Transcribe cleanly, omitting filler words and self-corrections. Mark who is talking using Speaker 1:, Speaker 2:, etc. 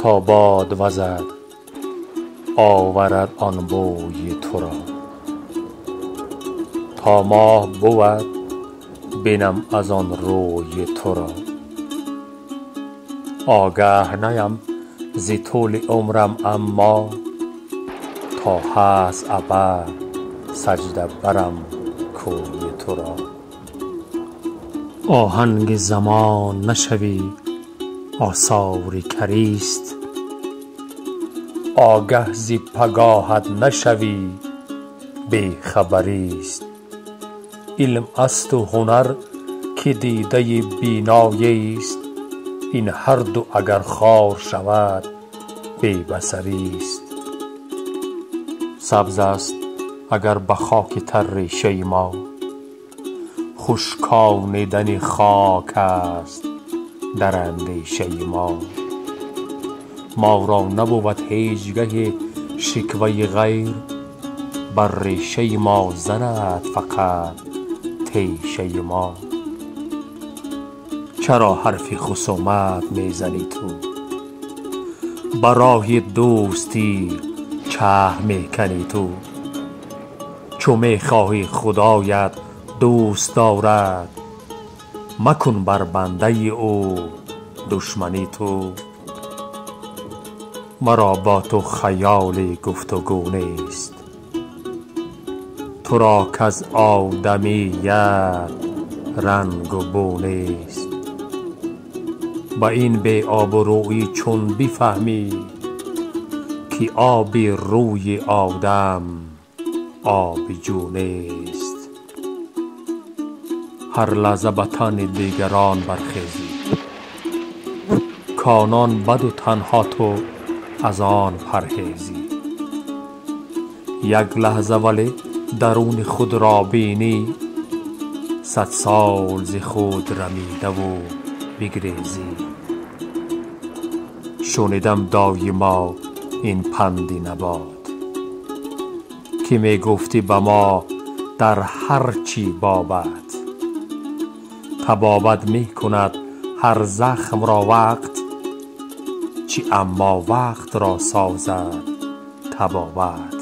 Speaker 1: تا باد وزد آورد آن بوی تو را، تا ماه بود بینم از آن روی تو را. آگه نیم ز طول عمرم اما، تا هست ابد سجده برم کوی تو را. آهنگ زمان نشوی آثار کریست، آگه ز پگاهت نشوی بی خبریست. علم است و هنر که دیده بینایی است، این هر دو اگر خوار شود بی بصریست. سبز است اگر به خاک تر ریشه ما، خشکانیدن خاک است در اندیشه ما. ما را نبود هیچگه شکوه غیر، بر ریشه ما زند فقط تیشه ما. چرا حرف خصومت می زنی تو، به راه دوستی چه می کنی تو؟ چو می خواهی خدایت دوست دارد، مکن بر بنده او دشمنی تو. مرا با تو خیال گفتگو نیست، تو را کز آدمیت رنگ و بو نیست. به این بی آبرویی چون بفهمی، که آب روی آدم آب جو نیست. هر لحظه به تن دیگران برخیزی، کآنان بد و تنها تو از آن پرهیزی. یک لحظه ولی درون خود را بینی، صد سال ز خود رمیده و بگریزی. شنیدم دایما این پند نبات، که می گفتی به ما در هر چی بابت. طبابت می کند هر زخم را وقت، چی اما وقت را سازد طبابت.